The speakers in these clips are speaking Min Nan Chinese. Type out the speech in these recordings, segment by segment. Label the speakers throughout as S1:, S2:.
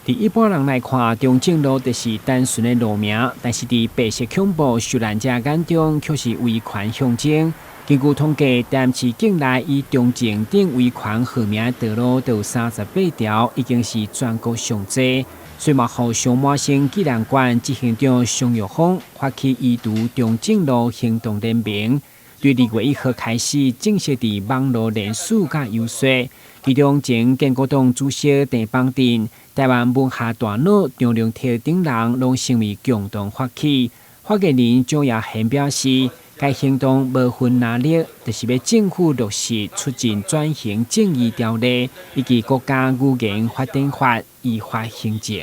S1: 佇一般人來看，中正路就是單純的路名，但是佇白色恐怖受難者眼中，卻是威權象徵。根據統計，台南市境內以中正等威權號名的道路，就有38條，已經是全國上濟。所以嘛，予張滿生紀念館執行長商玉峰發起移除中正路行動聯盟，對2月1號開始正式佇網路連署佮遊說。其中前建國黨主席鄭邦鎮、台灣文學大腦張榮提等人，攏成為共同發起。發言人蔣亞賢表示，該行動無分藍綠，就是欲政府落實促進轉型正義條例，以及國家語言發展法，依法行政。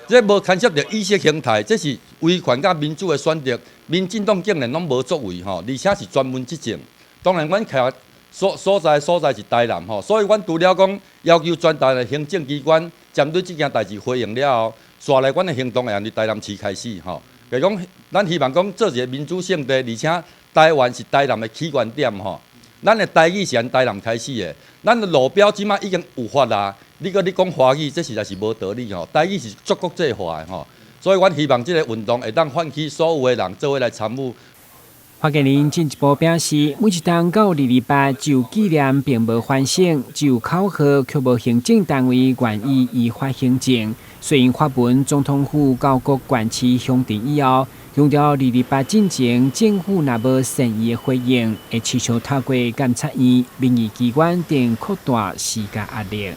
S2: 這無牽涉著意識形態，這是威權佮民主的選擇。民進黨竟然攏無作為吼，而且是專門執政。當然，阮徛所在是台南吼，所以阮除了講要求全台的行政機關針對這件代誌回應了後，紲來阮的行動會佇台南市開始吼。就是講，咱希望講做一个民主聖地，而且台灣是台南的起源點吼。咱的台語是按台南開始的，咱的路標這馬已經有法啦。你閣咧講華語，這實在是無道理吼。台語是足國際化的吼，所以阮希望這个運動會當喚起所有的人做伙來參與。
S1: 發言人進一步表示，每一冬到228只有紀念，並無反省；只有口號，卻無行政單位願意依法行政。雖然發文總統府到各縣市鄉鎮以後，強調228進前政府若無善意的回應，會持續透過監察院、民意機關等擴大施加壓力。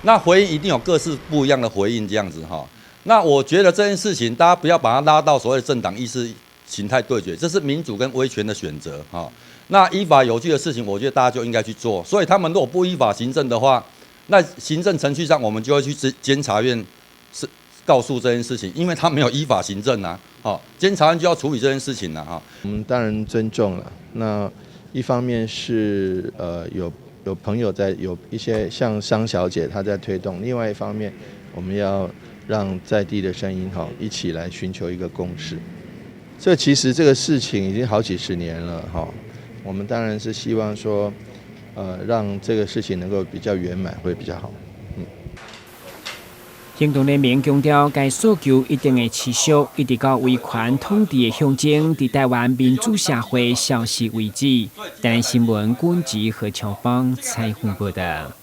S2: 那回應一定有各式不一樣的回應，這樣子哈。那我覺得這件事情，大家不要把它拉到所謂政黨意識形態對決，這是民主跟威權的選擇哈。那依法有據的事情，我覺得大家就應該去做。所以他們如果不依法行政的話，那行政程序上，我們就會去監察院是告訴這件事情，因為他沒有依法行政啊，好，監察院就要處理這件事情了哈。
S3: 我們當然尊重了。那一方面是有朋友在，有一些像商小姐她在推動；另外一方面，我們要讓在地的聲音哈一起來尋求一個共識。這其實這個事情已經好幾十年了哈，我們當然是希望說，讓這個事情能夠比較圓滿會比較好。
S1: 行動聯盟強調，該訴求一定會持續，一直到威權統治的象徵佇台灣民主社會消失為止。台南新聞，君吉何喬芳採訪報道。